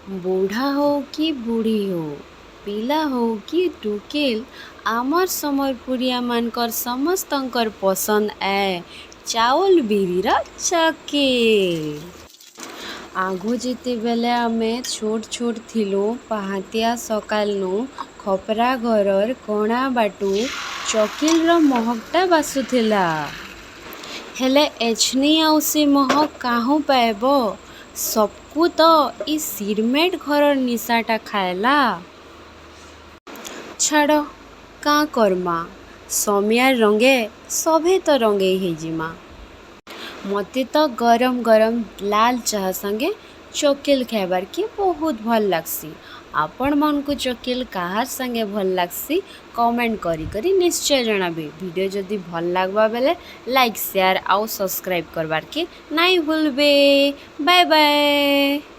ବୁଢ଼ା ହଉ କି ବୁଢ଼ୀ ହଉ, ପିଲା ହଉ କି ଟୁକେଲ୍, ଆମର୍ ସମ୍ବଲପୁରିଆମାନଙ୍କର୍ ସମସ୍ତଙ୍କର୍ ପସନ୍ଦ ଆଏ ଚାଉଲ୍ ବିରିର ଚକେଲ୍। ଆଘୁ ଯେତେବେଲେ ଆମେ ଛୋଟ୍ ଛୋଟ୍ ଥିଲୁଁ, ପାହାନ୍ତିଆ ସକାଲ୍ନୁ ଖପ୍ରା ଘରର୍ କଣା ବାଟୁ ଚକିଲ୍ର ମହକ୍ଟା ବାସୁଥିଲା। ହେଲେ ଏଛିନି ଆଉ ସେ ମହକ୍ କାହୁଁ ପାଏବ? ସବ୍କୁ ତ ଇ ସିରମେଟ୍ ଘରର୍ ନିଶାଟା ଖାଏଲା। ଛାଡ଼, କାଁ କର୍ମା, ସମିଆର୍ ରଙ୍ଗେ ସଭେ ତ ରଙ୍ଗେଇ ହେଇଯିମା। ମତେ ତ ଗରମ୍ ଗରମ୍ ଲାଲ୍ ଚାହା ସାଙ୍ଗେ ଚକେଲ୍ ଖାଏବାର୍କେ ବହୁତ୍ ଭଲ୍ ଲାଗ୍ସି। ଆପଣମାନଙ୍କୁ ଚକେଲ୍ କାହାର୍ ସାଙ୍ଗେ ଭଲ୍ ଲାଗ୍ସି, କମେଣ୍ଟ କରି କରି ନିଶ୍ଚୟ ଜଣାବେ। ଭିଡ଼ିଓ ଯଦି ଭଲ୍ ଲାଗ୍ବା ବେଲେ ଲାଇକ୍, ସେୟାର ଆଉ ସବସ୍କ୍ରାଇବ୍ କରବାର୍କେ ନାଇଁ ଭୁଲବେ। Bye bye.